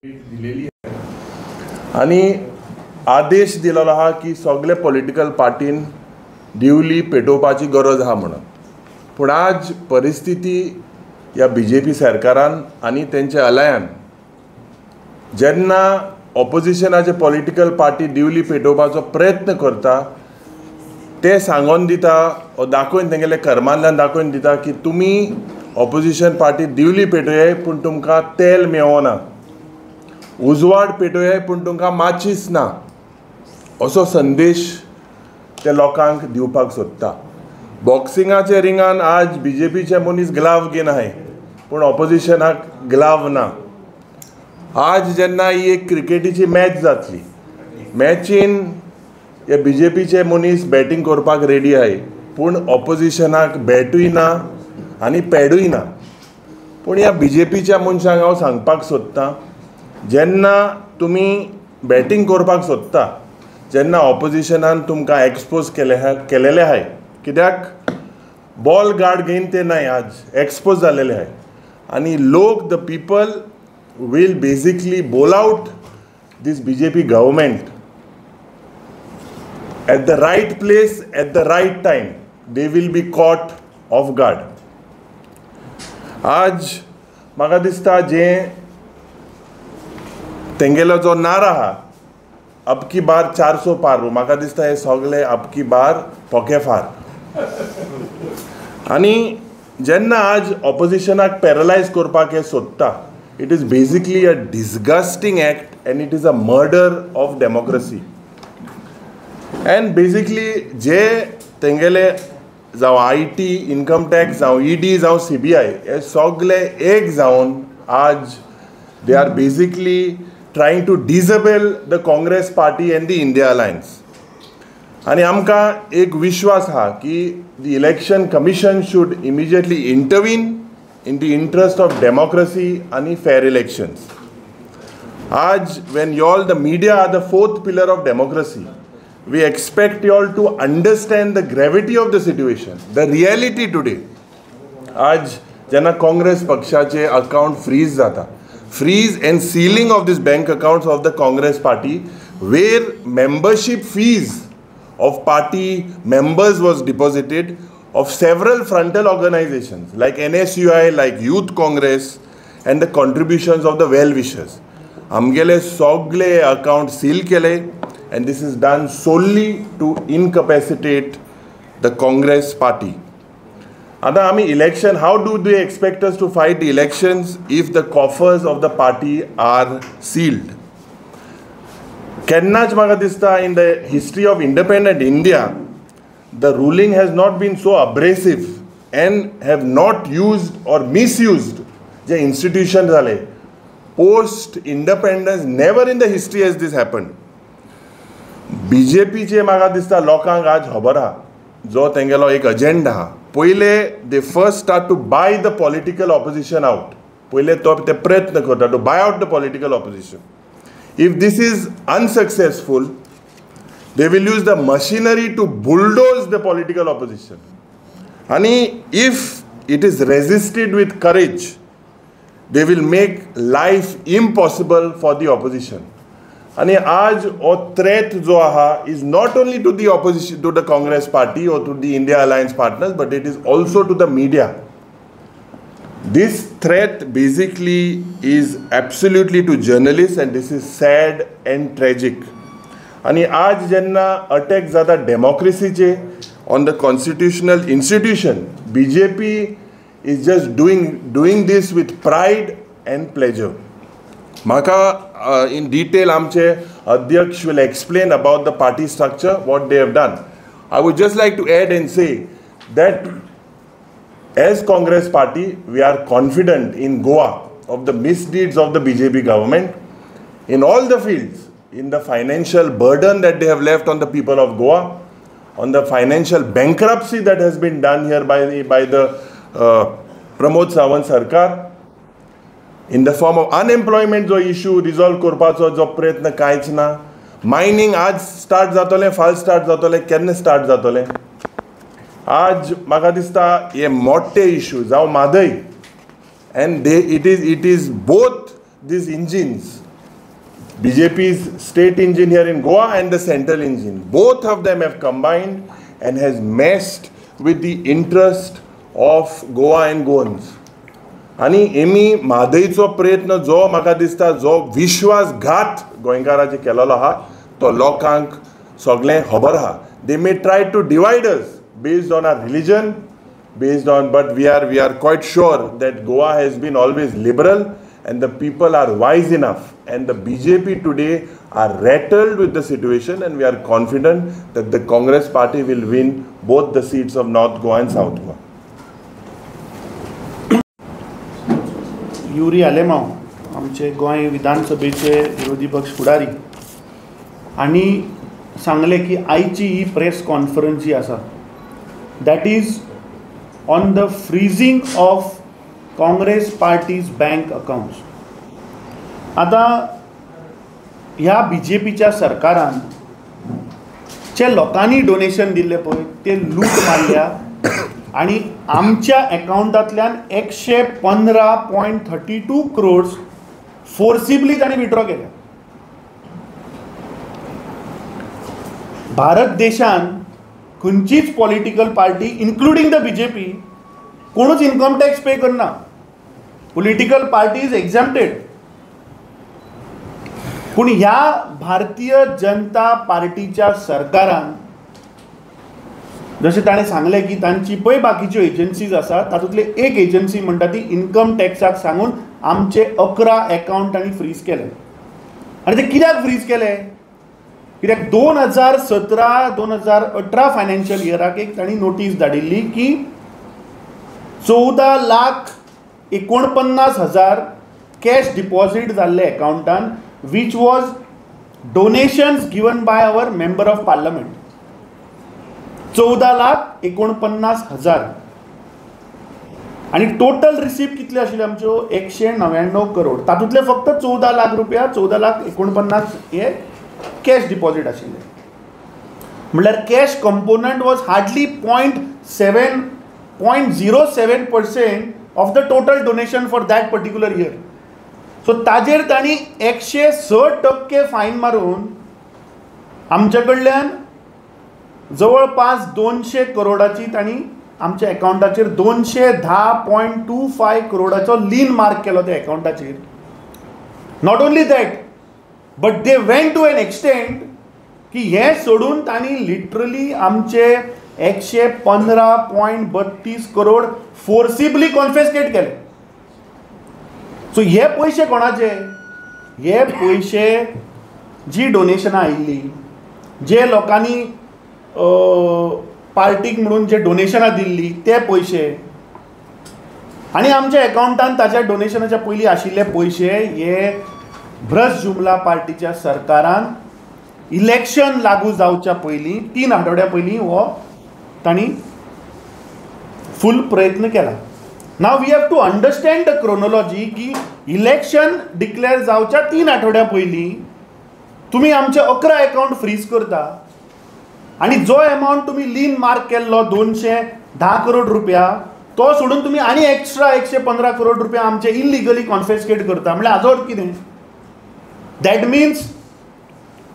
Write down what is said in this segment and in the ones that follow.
दिलेली आहे आनी आदेश दिलेलो आहा की सगळे पॉलिटिकल पार्टीन दिवली पेटोवपाची गरज आहा म्हणून. पूण आज परिस्थिती ह्या बी जे पी सरकारान आनी तेंच्या अलायन जेन्ना ऑपोजिशनाचे पॉलिटिकल पार्टी दिवली पेटोवपाचो प्रयत्न करता ते सांगोन दिता ओ दाखोवन तेंगेले कर्मांतल्यान दाखोवन दिता की तुमी ऑपोजिशन पार्टी दिवली पेटोवयाय पूण तुमकां तेल मेळना, उजवाड पेटोवयाय पूण तुमकां माचीस ना, असो संदेश ते लोकांक दिवपाक सोदता. बॉक्सिंगाचे रिंगान आज बी जे पीचे मनीस ग्लाव घेन आहाय पूण ऑपोजिशनाक ग्लाव ना. आज जेन्ना ही एक क्रिकेटीची मॅच जातली, मॅचीन हे बी जे पीचे मनीस बॅटींग करपाक रेडी आहाय पूण ऑपोजिशनाक बॅटूय ना आनी पॅडूय ना. पूण ह्या बी जे पीच्या मनशांक हांव सांगपाक सोदतां, जेन्ना तुमी बॅटींग करपाक सोदता जेन्ना ऑपोजिशनान तुमकां एक्सपोज केलेले आहाय, कित्याक बॉल गार्ड घेवन ते नाय आज एक्सपोज जालेले आहाय आनी लोक the people will basically bowl out this B J P government at the right place at the right time. They will be caught off guard. आज म्हाका दिसता जे तेंगेलो जो नारा आहा अब की बार 400 पार, म्हाका दिसता हे सगळे अब की बार पोकेफार. आनी जेन्ना आज ऑपोजिशनाक पॅरलायज करपाक हे सोदता, it is basically a disgusting act and it is a murder of democracy. And basically जे तेंगेले जावं I T income tax जावं ई डी जावं सी बी I हे सगळे एक जावन आज they are basically trying to disable the Congress party and the India Alliance. आनी आमकां एक विश्वास आहा की the election commission should immediately intervene in the interest of democracy आनी फेर इलेक्शन्स. आज when y'all the media are the fourth pillar of democracy, we expect you all to understand the gravity of the situation, the reality today. आज जेन्ना काँग्रेस पक्षाचे account fridge जाता, freeze and sealing of this bank accounts of the Congress party where membership fees of party members was deposited of several frontal organizations like NSUI, like Youth Congress and the contributions of the well-wishers. आमगेले सगळे account seal केले and this is done solely to incapacitate the Congress party. आतां आमी election, how do they expect us to fight the elections if the coffers of the party are sealed? केन्नाच म्हाका दिसता in the history of independent India the ruling has not been so abrasive and have not used or misused J institution जाले post independence. Never in the history has this happened. B J पीचे म्हाका दिसता लोकांक आज खबर आहा जो तेंगेलो एक अजेंडा आहा. पयले they first start to buy the political opposition out. पयले तो ते प्रयत्न करता to buy out the political opposition. If this is unsuccessful they will use the machinery to bulldoze the political opposition. आनी if it is resisted with courage they will make life impossible for the opposition. आनी आज हो threat जो आहा is not only to the opposition, to the Congress party or to the India Alliance partners, but it is also to the media. This threat basically is absolutely to journalist and this is sad and tragic. आनी आज जेन्ना attack जाता डेमोक्रेसीचे on the constitutional institution, B J P is just doing this with pride and pleasure. म्हाका in detail आमचे अध्यक्ष will explain about the party structure, what they have done. I would just like to add and say that as Congress party we are confident in Goa of the misdeeds of the B J P government in all the fields, in the financial burden that they have left on the people of Goa, on the financial bankruptcy that has been done here by the Pramod Sawant सरकार, in the form of unemployment जो issue resolve करपाचो जो प्रयत्न कांयच ना. Mining आज start जातलें, फाल start जातलें, केन्ना स्टार्ट जातलें? आज म्हाका दिसता हे मोठे इशू जावं Mhadei and they it is both these engines BJP's state engine here in Goa and the central engine, both of them have combined and has messed with the interest of Goa and Goans. आनी Emmy म्हादयचो प्रयत्न जो म्हाका दिसता जो विश्वासघात गोंयकाराचेर केलेलो आहा तो लोकांक सगळें खबर आहा. They may try to divide us based on our religion, based on, but we are quite sure that Goa has been always liberal and the people are wise enough, and the BJP today are rattled with the situation, and we are confident that the Congress party will win both the seats of North Goa and South Goa. Yuri Alemao आमचे गोंय विधानसभेचे विरोधी पक्ष फुडारी आनी सांगलें की आयची ही press conference जी आसा that is on the freezing of Congress party's bank accounts. आतां ह्या बी जे पीच्या सरकारान जे लोकांनी डोनेशन दिल्लें पळय ते लूट मारल्या आनी आमच्या अकावंटांतल्यान 115.32 क्रोड्स फोर्सिबली तांणी विड्रॉ केल्या. भारत देशान खंयचीच political party including the BJP कोणूच इन्कम टॅक्स पे करना. Political party is exempted. पूण ह्या भारतीय जनता पार्टीच्या सरकारान जशें ताणें सांगलें की तांची पळय बाकीच्यो एजन्सीज आसात तातूंतली एक एजन्सी म्हणटा ती इन्कम टॅक्साक सांगून आमचे 11 अकावंट तांणी फ्रीज केले. आनी ते कित्याक फ्रीज केले? कित्याक 2017 2018 फायनान्शियल इयराक एक तांणी नोटीस धाडिल्ली की 14,49,000 कॅश डिपॉझीट जाल्ले अकावंटान which was donations given by our member of parliament. 14,49,000 आनी टोटल रिसिप्ट कितल्यो आशिल्ल्यो आमच्यो 199 करोड. तातूंतले फक्त 14 लाख रुपया 14,49,000 हे कॅश डिपॉझीट आशिल्ले. म्हणल्यार cash component was hardly 0.07% of the total donation for that particular year. So ताजेर तांणी 106% फायन मारून आमचे कडल्यान जवळपास 200 करोडाची तांणी आमच्या अकावंटाचेर 210.25 करोडाचो लीन मार्क केलो त्या अकावंटाचेर. Not only that but they went to an extent की हें सोडून तांणी लिटरली आमचे 115.32 करोड फोर्सिबली कॉन्फिस्केट केले. सो हे पयशे कोणाचे? हे पयशे जी डोनेशनां आयिल्ली, जे लोकांनी पार्टीक म्हणून जे डोनेशनां दिल्ली ते पयशे आनी आमच्या अकावंटान ताच्या डोनेशनाच्या पयलीं आशिल्ले पयशे हे भ्रष्ट जुमला पार्टीच्या सरकारान इलेक्शन लागू जावच्या पयलीं 3 आठवड्या पयलीं हो तांणी फूल प्रयत्न केला. Now we have to understand the chronology की इलेक्शन डिक्लेअर जावच्या 3 आठवड्या पयलीं तुमी आमचे 11 अकावंट फ्रीज करता आनी जो एमावंट तुमी लीन मार्क केल्लो 210 करोड रुपया तो सोडून तुमी आनी एक्स्ट्रा 115 करोड रुपया आमचे इलिगली कॉन्फिस्केट करता. म्हणल्यार हाजो अर्थ कितें? That means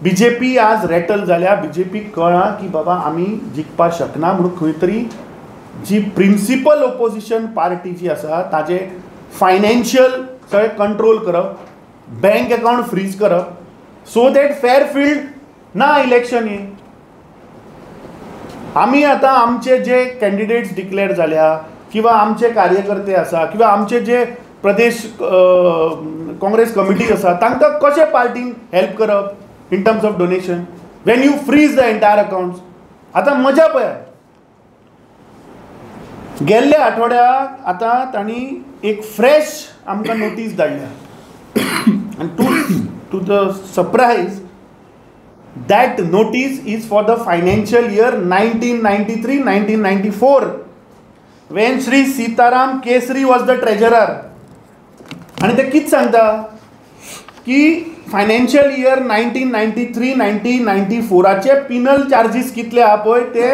BJP आज रॅटल जाल्या. बीजेपी कळ्ळां की बाबा आमी जिखपाक शकना म्हणून खंय तरी जी प्रिंसिपल ओपोजिशन पार्टी जी आसा ताजे फायनान्शियल सगळें कंट्रोल करप, बँक अकावंट फ्रीज करप, सो that fair field ना इलेक्शन हे. आमी आतां आमचे जे कॅन्डिडेट्स डिक्लेअर जाल्या किंवा आमचे कार्यकर्ते आसा किंवा आमचे जे प्रदेश काँग्रेस कमिटी आसा तांकां कशें पार्टीन हेल्प करप in terms of donation when you freeze the entire accounts. आतां मजा पळयात, गेल्ल्या आठवड्याक आतां तांणी एक फ्रेश आमकां नोटीस धाडल्या आनी to the surprise that notice is for the financial year 1993-1994 when Shri Sitaram Kesri was the treasurer. आनी ते कितें सांगता की फायनान्शियल इयर 1993-1994 पिनल चार्जीस कितले आहा पळय ते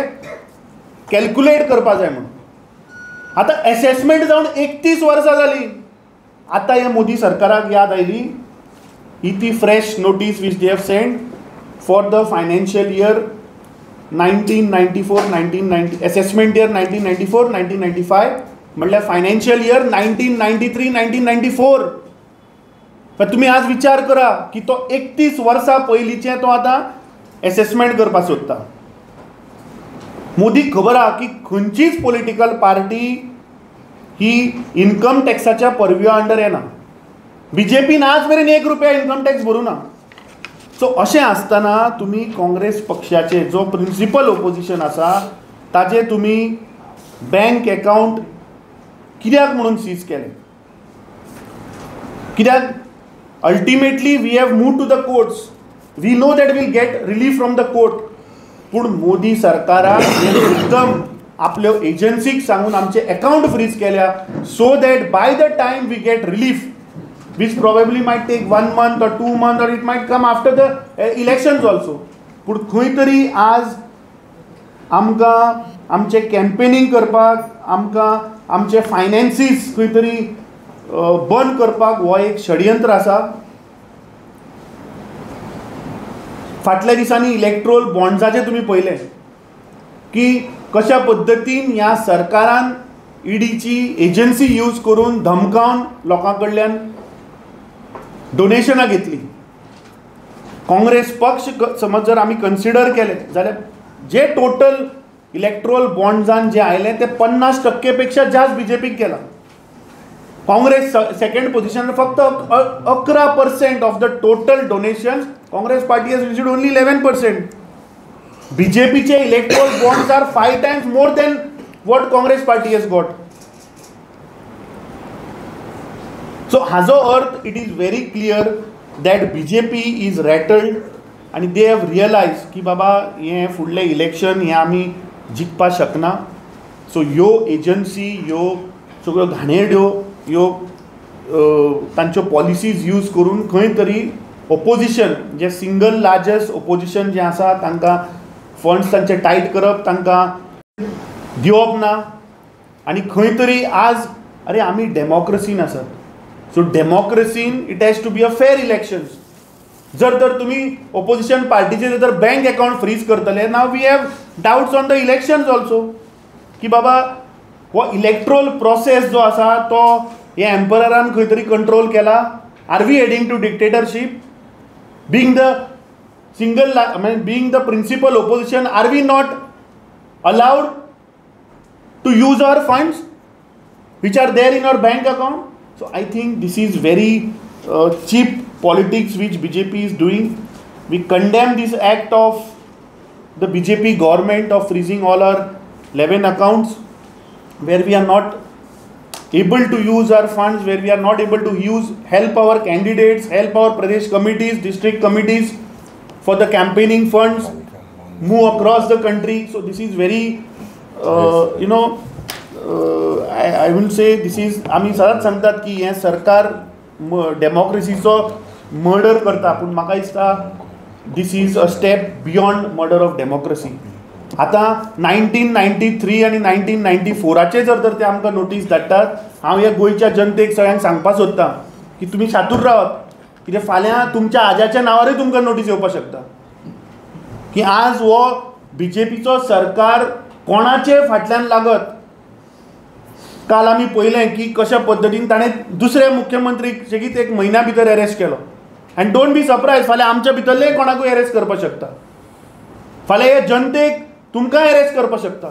कॅल्क्युलेट करपा जाय म्हणून. आतां एसेसमेंट जावन 31 वर्सां जालीं. आतां ह्या मोदी सरकाराक याद आयली ही ती fresh notice which they have send for the financial year 1994 1990 assessment year 1994 1995 म्हणल्यार फायनान्शियल इयर 1993 1994. तुमी आज विचार करा की तो 31 वर्सां पयलींचें तो आतां एसेसमेंट करपाक सोदता. मोदीक खबर आहा की खंयचीच पॉलिटिकल पार्टी ही इनकम टॅक्साच्या परव्यू अंडर येना. बीजेपीन आज मेरेन 1 रुपया इनकम टॅक्स भरूं ना. सो अशें आसतना तुमी काँग्रेस पक्षाचे जो प्रिंसिपल ओपोजिशन आसा ताजे तुमी बँक एकावंट कित्याक म्हणून सीज केले? कित्याक ultimately we have move to the courts, we know that we'll get relief from the court. पूण मोदी सरकारान एकदम आपल्यो एजन्सीक सांगून आमचे एकावंट फ्रीज केल्या so that by the time we get relief which probably might take 1 month or 2 months or it might come after the elections also. पूण खंय तरी आज आमकां आमचें कॅम्पेनींग करपाक, आमकां आमचे फायनान्सीस खंय तरी बंद करपाक हो एक षडयंत्र आसा. फाटल्या दिसांनी इलेक्ट्रोल बॉन्ड्साचें तुमी पळयलें की कशा पद्दतीन ह्या सरकारान ईडीची एजन्सी यूज करून धमकावन लोकां कडल्यान डोनेशनां घेतली. काँग्रेस पक्ष समज जर आमी कन्सिडर केले जाल्यार जे टोटल इलेक्ट्रोल बॉन्ड्सान जे आयले ते 50% पेक्षा जास्त बीजेपीक गेला. काँग्रेस सेकंड पोझिशन फक्त 11% of the total donation Congress party has received only 11%. बीजेपीचे electoral bonds are 5 times more than what Congress party has got. So हाजो अर्थ it is very clear that BJP is rattled आनी they have realise की बाबा हें फुडलें election हें आमी जिखपाक शकना. सो ह्यो एजन्सी ह्यो सगळ्यो घाणेरड्यो ह्यो तांच्यो पॉलिसीज यूज करून खंय तरी ओपोजिशन जे सिंगल लार्जस्ट ओपोजिशन जें आसा तांकां फंड्स तांचे टायट करप, तांकां दिवप ना. आनी खंय तरी आज अरे आमी डेमोक्रसीन आसात. सो डेमोक्रसीन it has to be a fair elections. जर तर तुमी ओपोजिशन पार्टीचे जर बँक अकावंट फ्रीज करतले, now we have doubts on the elections also की बाबा हो इलेक्ट्रोल प्रोसेस जो आसा तो हे एम्पररान खंय तरी कंट्रोल केला. Are we heading to dictatorship? Being the single I mean being the principal opposition, are we not allowed to use our funds which are there in our bank account? So I think this is very cheap politics which BJP is doing. We condemn this act of the BJP government of freezing all our 11 accounts where we are not able to use our funds, where we are not able to use, help our candidates, help our Pradesh committees, district committees for the campaigning funds, move across the country. So this is very, I wouldn't say this is, आमी सदांच सांगतात की हें सरकार डेमोक्रेसीचो murder करता, पूण म्हाका दिसता this is a step beyond murder of democracy. आतां 1993 आनी 1994 जर तर ते आमकां नोटीस धाडटात, हांव ह्या गोंयच्या जनतेक सगळ्यांक सांगपाक सोदतां की तुमी शातूर रावात, कित्याक फाल्यां तुमच्या आज्याच्या नांवारूय तुमकां नोटीस येवपाक शकता की आज हो बीजेपीचो सरकार कोणाचे फाटल्यान लागत. काल आमी पळयलें की कशा पद्दतीन ताणें दुसऱ्या मुख्यमंत्रीक सेगीत एक म्हयन्या भितर अरेस्ट केलो. आनी don't be surprise, फाल्यां आमच्या भितरलेय कोणाकूय अरेस्ट करपाक शकता, फाल्यां हे जनतेक तुमकां अरेस्ट करपाक शकता.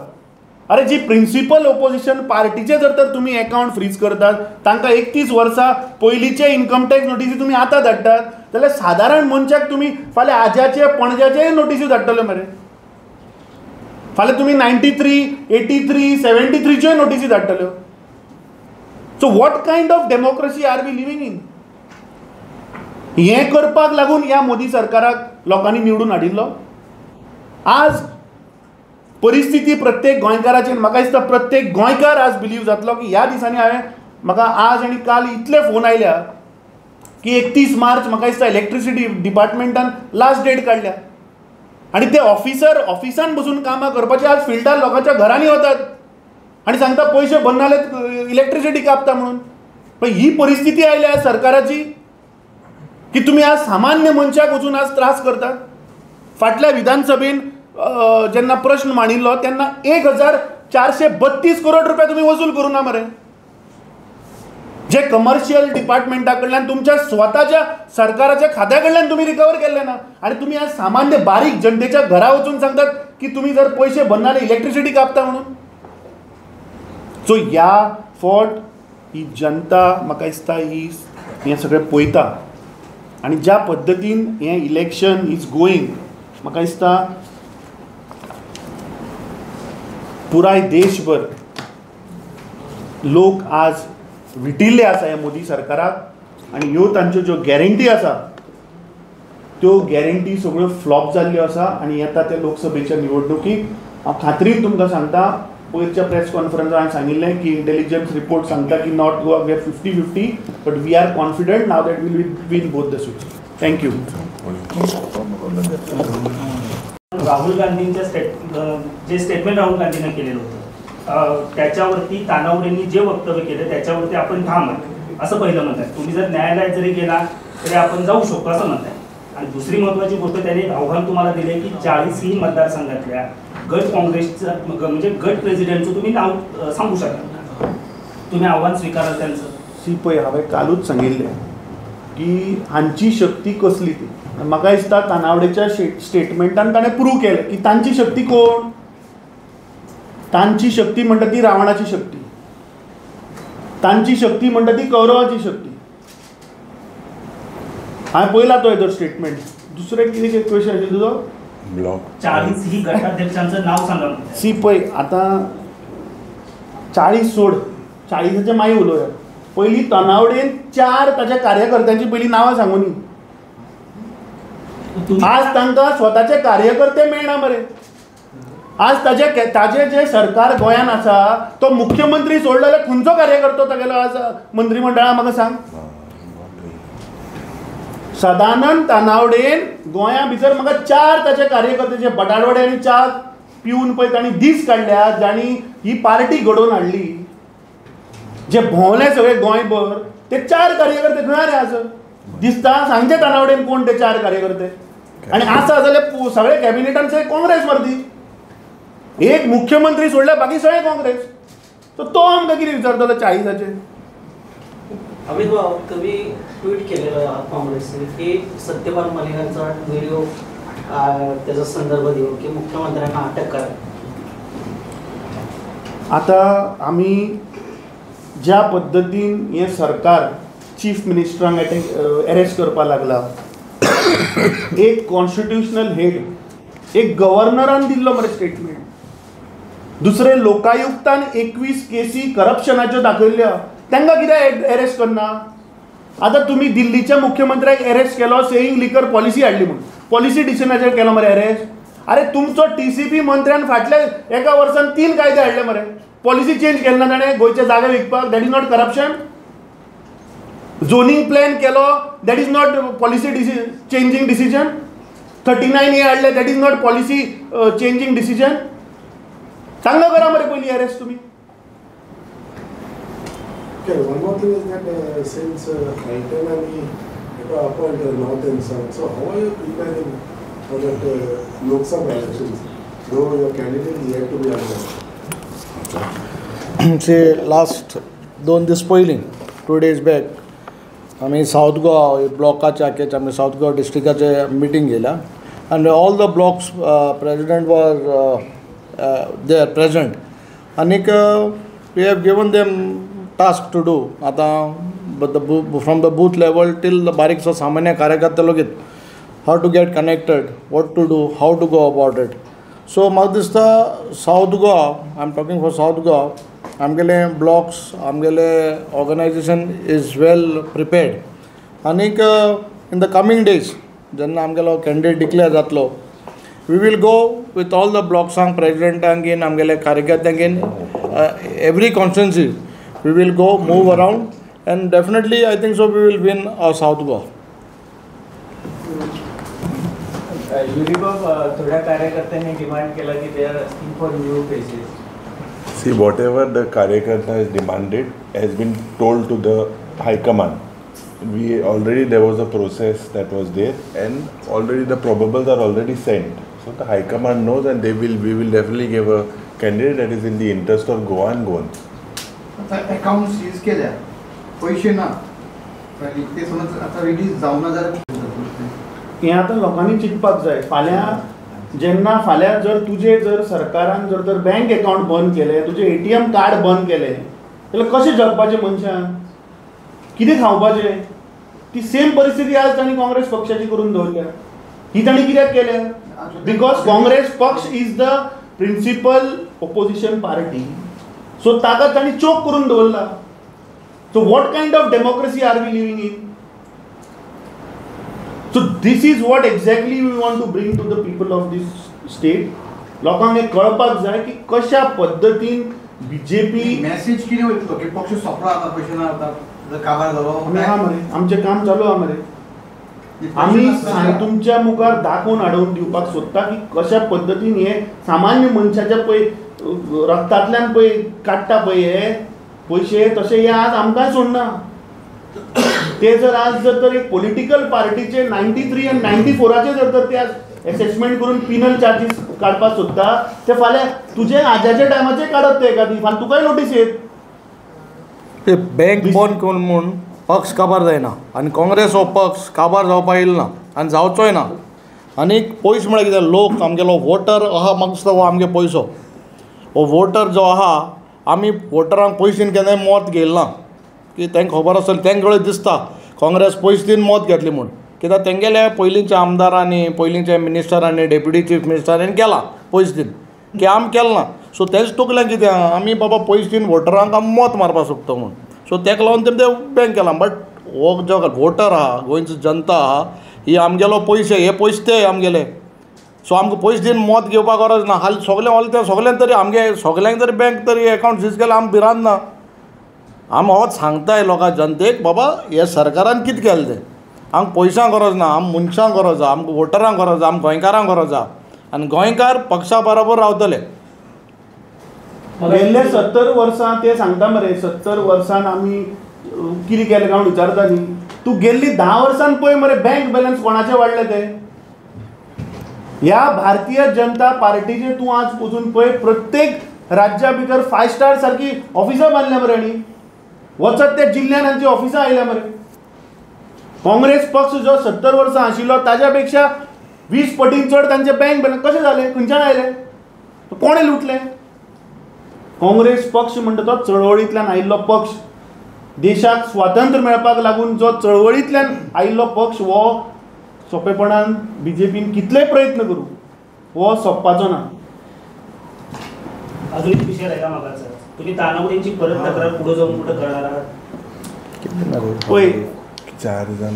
अरे जी प्रिंसिपल ओपोजिशन पार्टीचे जर तर तुमी एकावंट फ्रीज करतात, तांकां 31 वर्सां पयलींचे इनकम टॅक्स नोटीसी तुमी आतां धाडटात, जाल्यार सादारण मनशाक तुमी फाल्यां आज्याचे पणज्याचेय नोटीसी धाडटले मरे. फाल्यां तुमी 93, 83, 73च्योय नोटीसी धाडटल्यो. So what kind of democracy are we living in? हें करपाक लागून ह्या मोदी सरकाराक लोकांनी निवडून हाडिल्लो. आज परिस्थिती प्रत्येक गोंयकाराची, म्हाका दिसता प्रत्येक गोंयकार आज बिलीव जातलो की ह्या दिसांनी हांवें, म्हाका आज आनी काल इतले फोन आयल्या की 31 मार्च म्हाका दिसता इलेक्ट्रिसिटी डिपार्टमेंटान लास्ट डेट काडल्या आनी ते ऑफिसर ऑफिसान बसून कामां करपाचे आज फिल्डार लोकांच्या घरांनी वतात आनी सांगता पयशे भरना जाल्यार इलेक्ट्रिसिटी कापता म्हणून. पण ही परिस्थिती आयल्या सरकाराची. की तुमी आज सामान्य मनशाक वचून आज त्रास करतात. फाटल्या विधानसभेन जेन्ना प्रश्न मांडिल्लो तेन्ना 1432 करोड रुपया तुमी वसूल करूं ना मरे, जे कमर्शियल डिपार्टमेंटा कडल्यान तुमच्या स्वताच्या सरकाराच्या खात्या कडल्यान तुमी रिकवर केल्ले ना. आनी तुमी आज सामान्य बारीक जनतेच्या घरा वचून सांगतात की तुमी जर पयशे भरना जाल्यार इलेक्ट्रिसिटी कापता म्हणून. सो ह्या फावट ही जनता म्हाका दिसता ही हें सगळें पळयता आनी ज्या पद्दतीन हें इलेक्शन is going म्हाका दिसता पुराय देशभर लोक आज विटिल्ले आसा ह्या मोदी सरकाराक आनी ह्यो तांच्यो ज्यो गॅरंटी आसा त्यो गॅरंटी सगळ्यो फ्लॉप जाल्ल्यो आसा. आनी येता त्या लोकसभेच्या निवडणुकीक हांव खात्रीन तुमकां सांगता, पयरच्या प्रेस कॉन्फरन्सार हांवें सांगिल्लें की इंटेलिजन्स रिपोर्ट सांगता की North Goa we are 50-50, but we are confident now that we'll win both the seats. Thank you. Rahul गांधींच्या जे स्टेटमेंट राहुल गांधींना केलेलं होतं त्याच्यावरती तानावडेंनी जे वक्तव्य केलं त्याच्यावरती आपण ठाम आहे असं पहिलं म्हणत आहे. तुम्ही जर न्यायालयात जरी गेला तरी आपण जाऊ शकतो असं म्हणताय. आणि दुसरी महत्त्वाची गोष्ट, त्यांनी आव्हान तुम्हाला दिले की 40ही मतदारसंघातल्या गट काँग्रेसचं म्हणजे गट प्रेसिडेंटचं तुम्ही नाव सांगू शकाल, तुम्ही आव्हान स्वीकाराल त्यांचं? सी पळय, हांवें कालूच सांगिल्लें की हांची शक्ती कसली ती. म्हाका दिसता तानावडेच्या स्टेटमेंटान ताणें प्रूव केलें की तांची शक्ती कोण, तांची शक्ती म्हणटा ती रावणाची शक्ती, तांची शक्ती म्हणटा ती कौरवाची शक्ती. हांवें पळयला तो येदो स्टेटमेंट. दुसरें कितें क्वेश्चन आशिल्लें तुजो? ब्लॉक 40 ही गटाध्यक्षांचं नाव सांगा. सी पळय, आतां 40 सोड, 40 मागीर उलोवया. पयलीं तानावडेन 4 ताच्या कार्यकर्त्यांची पयलीं नांवां सांगूनी. आज तांकां स्वताचे कार्यकर्ते मेळना मरे. आज ताजे ताजे जे सरकार गोंयान आसा तो मुख्यमंत्री सोडलो जाल्यार खंयचो कार्यकर्तो तागेलो आज मंत्रीमंडळान म्हाका सांग. सदानंद तानावडेन गोंया भितर म्हाका 4 ताचे कार्यकर्ते जे बटाटवडे आनी च्या पिवन पळय तांणी दीस काडल्या, जांणी ही पार्टी घडोवन हाडली, जे भोंवले सगळे गोंयभर, ते 4 कार्यकर्ते खंय रे आज दिसता? सांगचे तानावडेन कोण ते 4 कार्यकर्ते. आनी आसा जाल्यार सगळे कॅबिनेटान सगळे काँग्रेस मर्दी, एक मुख्यमंत्री सोडल्यार बाकी सगळे काँग्रेस. सो तो आमकां कितें विचारतलो 40आचेर? अमित भाऊ, तुम्ही ट्विट केलेलं आहात काँग्रेसने की सत्यपाल मलिकांचा व्हिडिओ त्याचा संदर्भ देऊन की मुख्यमंत्र्यांना अटक करा. आता आमी ज्या पद्दतीन हें सरकार चीफ मिनिस्टरांक अरेस्ट करपाक लागला, एक कॉन्स्टिट्युशनल हेड, एक गव्हर्नरान दिल्लो मरे स्टेटमेंट, दुसरे लोकायुक्तान 21 केसी करप्शनाच्यो दाखयल्ल्यो, तांकां कित्याक अरेस्ट करना? आतां तुमी दिल्लीच्या मुख्यमंत्र्याक अरेस्ट केलो सेईंग लिकर पॉलिसी हाडली म्हणून, पॉलिसी डिसिजनाचेर केलो मरे अरेस्ट. अरे तुमचो TCP मंत्र्यान फाटल्या एका वर्सान 3 कायदे हाडले मरे, पॉलिसी चेंज केली ना ताणें गोंयचे जागे विकपाक, that is not corruption. Zoning plan केलो, that is not policy changing decision. 39A हाडले, that is not policy changing decision. तांकां करा मरे पयलीं अरेस्ट तुमी. Okay, one more thing is that since Hilton and appointed North and South, so how are you preparing for that Lok Sabha elections, though your candidate is yet to be announced? See, last 2 दीस पयलीं 2 days back आमी south Goa ब्लॉकाचे आख्याचे आमी south Goa डिस्ट्रिक्टाचे meeting घेयल्या आनी all the blocks president was they are present आनीक we have given them task to do. आतां from the booth level till the बारीकसो सामान्य कार्यकर्ते लेगीत how to get connected, what to do, how to go about it. So म्हाका दिसता South Goa, I am talking for South Goa, आमगेले blocks, आमगेले organisation is well prepared आनीक in the coming days जेन्ना आमगेलो कॅन्डिडेट डिक्लेअर जातलो, we will go with all the ब्लॉक्सांक, प्रेजिडेंटांक घेवन, आमगेले कार्यकर्त्यांक घेवन, every constituency we will go move around and definitely I think so we will win our South Goa. युरीबाब, थोड्या कार्यकर्त्यांनी demand केला की they are asking for new faces. See, whatever the karyakarta has demanded has been told to the high command. We already there was a process that was there and already the probables are already sent. So the high command knows and they will, we will definitely give a candidate that is in the interest of Goa and Goans. Account seize केल्या पयशे ना ते समज आतां release जावना जाल्यार हें आतां लोकांनी चिंतपाक जाय. फाल्यां जेन्ना फाल्यां जर तुजे जर सरकारान जर तर बँक अकाउंट बंद केलें, तुजें ATM card बंद केलें जाल्यार कशें जगपाचें मनशान, कितें खावपाचें? ती सेम परिस्थिती आज तांणी काँग्रेस पक्षाची करून दवरल्या. ही तांणी कित्याक केल्या? Because Congress पक्ष is the principal opposition party. So ताका तांणी चोक करून दवरला. So what kind of democracy are we living in? So this is what exactly we want to bring to the people of this state. लोकांक हें कळपाक जाय की कशा पद्दतीन बीजेपी मॅसेज कितें वयतलो की पक्ष सोंपला आतां, पयशे ना आतां काबार जालो. आमी आहा मरे, आमचें काम चालू आहा मरे. आमी तुमच्या मुखार दाखोवन हाडून दिवपाक सोदता की कशा पद्दतीन हे सामान्य मनशाच्या पळय रक्तांतल्यान पळय काडटा पळय हे पयशे, तशें हे आज आमकांय सोडना. ते जर आज जर तर एक पॉलिटिकल पार्टीचे 93 आनी 94 जर तर ते आज एसेसमेंट करून पिनल चार्जीस काडपाक सोदता, ते फाल्यां तुजे आज्याच्या टायमाचे काडत ते एकादी, फाल्यां तुकाय नोटीस येत. ते बँक बंद करून म्हूण पक्ष काबार जायना आनी काँग्रेस हो पक्ष काबार जावपाक येयलो ना आनी जावचोय ना. आनी पयस म्हळ्यार कितें, लोक आमगेलो वोटर आहा, म्हाका दिसता हो आमगे पयसो, हो वोटर जो आहा आमी वोटरांक पयशे दिवन केन्नाय मत घेयलें ना की तांकां खबर आसतलें, तांकां कडेन दिसता काँग्रेस पयशे दिवन मत घेतली म्हूण. कित्याक तेंगेले पयलींच्या आमदारांनी, पयलींच्या मिनिस्टरांनी, डेप्युटी चीफ मिनिस्टरांनी केलां पयशे दिवन, की आमी केलें ना. सो तेंच तकल्यान कितें आहा, आमी बाबा पयशे दिवन वोटरांक आमी मत मारपाक सोदता म्हूण. सो तेका लागून तेमी तें बँक केलां. बट हो जो वोटर आहा, गोंयची जनता आहा, ही आमगेलो पयशे, हे पयशे ते आमगेले. सो आमकां पयशे दिवन मत घेवपाक गरज ना. हालीं सगळें ऑल ते सगळ्यांक तरी आमगे सगळ्यांक तरी बँक तरी एकावंट सीज केल्यार आमी भिरांत ना. आमी होच सांगताय लोकां जनतेक, बाबा हे सरकारान कितें केलें तें. आमकां पयशांक गरज ना, आमकां मनशांक गरज आहा, आमकां वोटरांक गरज आहा, आमकां गोंयकारांक गरज आहा आनी गोंयकार पक्षा बरोबर रावतले. गेल्ले 70 वर्सां ते सांगता मरे, 70 वर्सान आमी कितें केलें काय म्हूण विचारता न्ही. तूं गेल्ली 10 वर्सान पळय मरे बँक बॅलन्स कोणाचे वाडले ते. ह्या भारतीय जनता पार्टीचे तूं आज वचून पळय प्रत्येक राज्या भितर 5 स्टार सारकी ऑफिसां बांदल्या मरे, आनी वचत त्या जिल्ल्यान आमची ऑफिसां आयल्या मरे. काँग्रेस पक्ष जो 70 वर्सां आशिल्लो ताज्या पेक्षा 20 पटीन चड तांचे बँक बॅलन्स कशें जालें, खंयच्यान आयले, कोणें लुटलें? काँग्रेस पक्ष म्हणटा तो चळवळींतल्यान आयिल्लो पक्ष, देशाक स्वातंत्र्य मेळपाक लागून जो चळवळींतल्यान आयिल्लो पक्ष, हो सोंपेपणान बीजेपीन कितलेय प्रयत्न करूं हो सोंपपाचो ना. अजून एक विषय राहिला मागाचा, तुम्ही तानावडींची परत तक्रार पुढे जाऊन कुठं करणार आहात? पळय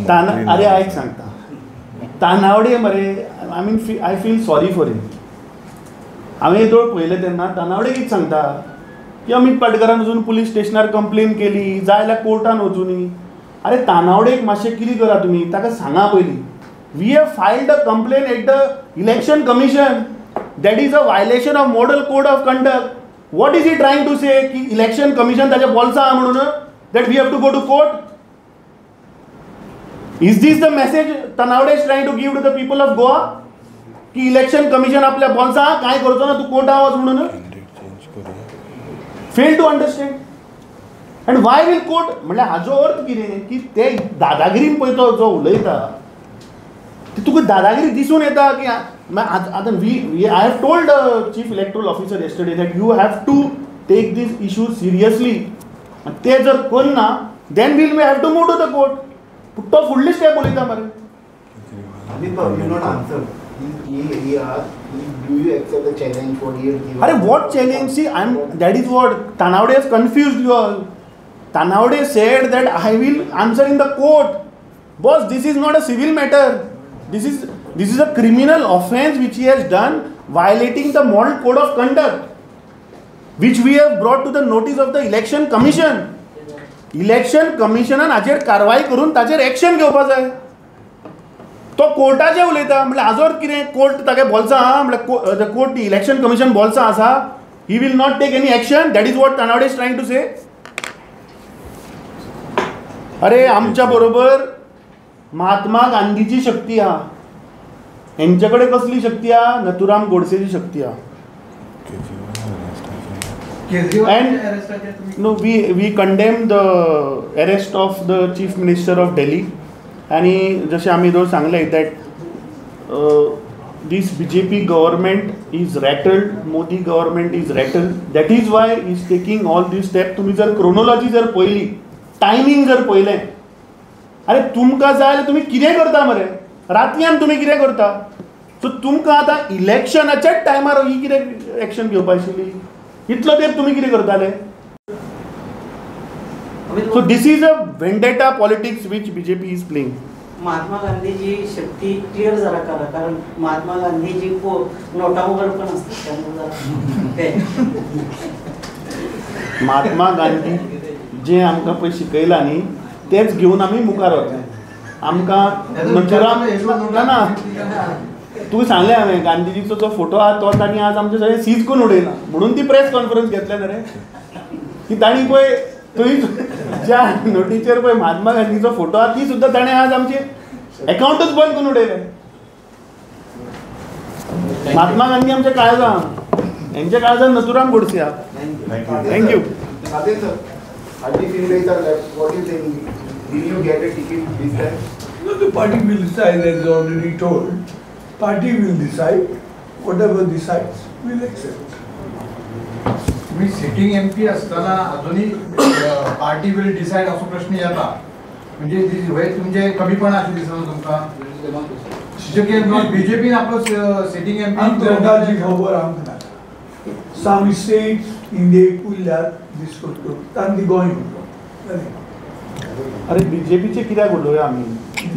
ताना, अरे आयक सांगता, तानावडे मरे, I mean I feel sorry for him. हांवें येदोळ पळयलें तेन्ना तानावडे कितें सांगता की अमित पाटकरान वचून पुलीस स्टेशनार कंप्लेन केली, जाय जाल्यार कोर्टान वचुनी. अरे तानावडेक मातशें कितें करा तुमी, ताका सांगा पयलीं, we have filed a complaint at the election commission, that is a violation of model code of conduct. What is he trying to say की इलेक्शन कमिशन ताच्या बोल्सां आहा म्हणून, that we have to go to court? Is this the message Tanavade is trying to give to the people of Goa की election commission आपल्या बोल्सां आहा, कांय करचो ना, तूं कोर्टान वच म्हणून? Fail to understand. And why will court? म्हणल्यार हाजो अर्थ कितें की ते दादागिरीन पळय तो जो उलयता ती तुका दादागिरी दिसून येता की आतां we I have told chief electoral officer yesterday that you have to take this issue seriously. ते जर करना then we'll we have to move to the court. तो फुडली स्टेप उलयता मरे. अरे what challenge? See I am, that is what Tanavade has confused you all. Tanavade said that I will answer in the court. Boss, this is not a civil matter. This is a criminal offence which he has done, violating the model code of conduct, which we have brought to the notice of the election commission. Election कमिशनान हाचेर कारवाय करून ताचेर action घेवपा जाय. तो कोर्टाचेर उलयता म्हणल्यार हाजो अर्थ कितें, कोर्ट तागे बोल्सां आहा, म्हणल्यार कोर्ट इलेक्शन कमिशन बोल्सां आसा, he will not take any action. That is what Tanavade is trying to say. अरे आमच्या बरोबर महात्मा गांधीची शक्ती आहा, हेंचे कडेन कसली शक्ती आहा? नथुराम गोडसेची शक्ती आहा. And no, we condemn the arrest of the chief minister of Delhi. आनी जशें आमी रोज सांगलें that this BJP government is rattled, Modi government is rattled, that is why is taking all this step. तुमी जर क्रोनोलॉजी जर पळयली, timing जर पळयलें, अरे तुमकां जाय जाल्यार तुमी कितें करता मरे, रातयान तुमी कितें करता? सो तुमकां आतां इलेक्शनाच्याच टायमार ही कितें एक्शन घेवपा आशिल्ली? इतलो तेंप तुमी कितें करताले? So this is a vendetta politics which BJP is playing. Mahatma Gandhiji शक्ती क्लिअर जरा करा, कारण महात्मा गांधीजी नोटावर पण असतात, त्यामुळे जरा महात्मा गांधी जे आमकां पळय शिकयलां न्ही तेच घेवन आमी मुखार वतले. आमकां नथुराम ना ना तुवें सांगलें हांवें गांधीजीचो जो फोटो आहा तो तांणी आज आमचे सगळें सीज करून उडयला, म्हणून ती प्रेस कॉन्फरन्स घेतल्या न्ही रे, की तांणी पळय थंय ज्या नोटीचेर पळय महात्मा गांधीचो फोटो आहा ती सुद्दां ताणें आज आमचे एकाउंटूच बंद करून उडयलें. महात्मा गांधी आमच्या काळजान, हेंच्या काळजान नथुराम गोडसे आहा. Thank you. No, the party will decide, as already told. Party will decide, whatever decides, we'll accept. तुम्ही सिटिंग एम पी असताना अजूनही पार्टी will decide असो प्रश्न येता, म्हणजे तुमचे कमीपणा अशें दिसना तुमकां? बीजेपीन आपलो सिटिंग एम पी आमकां खबर आमकां नाका. साम स्टेट्स इंडियेक उरल्यात दिसपट्टो तांणी गोंय उरलो. अरे बीजेपीचे कित्याक उलोवया आमी?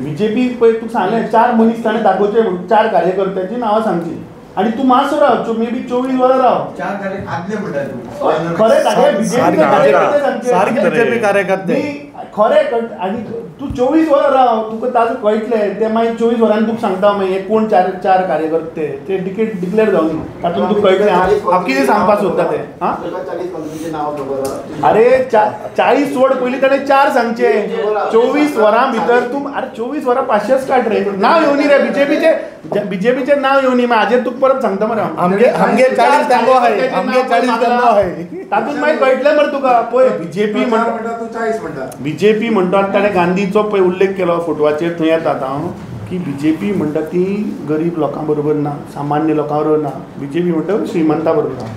बीजेपी पळय तुका सांगलें 4 मनीस ताणें दाखोवचे म्हणून, 4 कार्यकर्त्यांची नांवां सांगची आनी तूं मातसो राव, मे बी 24 वरां राव. 4 कार्य आदले म्हणटा तूं, खरें सांगचें बीजेपी कार्यकर्ते खरें. आनी तूं 24 वरां राव, तुका ताजो कळटलें ते मागीर 24 वरांनी तुका सांगता मागीर हे कोण 4 कार्यकर्ते ते डिक्लेर जावन तातूंत तुका कळटलें हांव कितें सांगपाक सोदता तें. आं, अरे 40 सोड, पयलीं ताणें 4 सांगचे. 24 वरां भितर तूं, अरे 24 वरां 500 काड रे, नांव येवनी रे बीजेपीचे, बीजेपीचें नांव येवनी. मागीर हाजेर तुका परत सांगता मरे हांव. आमगे 40 दांगो आहाय, आमगे 40 दांगो आहाय, तातूंत मागीर कळटलें मरे तुका. पळय बीजेपी म्हणटा, तूं 40 म्हणटा, बीजेपी म्हणटा आनी ताणें गांधीचो पळय उल्लेख केलो फोटवाचेर, थंय येता आतां हांव की बीजेपी म्हणटा ती गरीब लोकां बरोबर ना, सामान्य लोकां बरोबर ना, बीजेपी म्हणटा श्रीमंता बरोबर ना.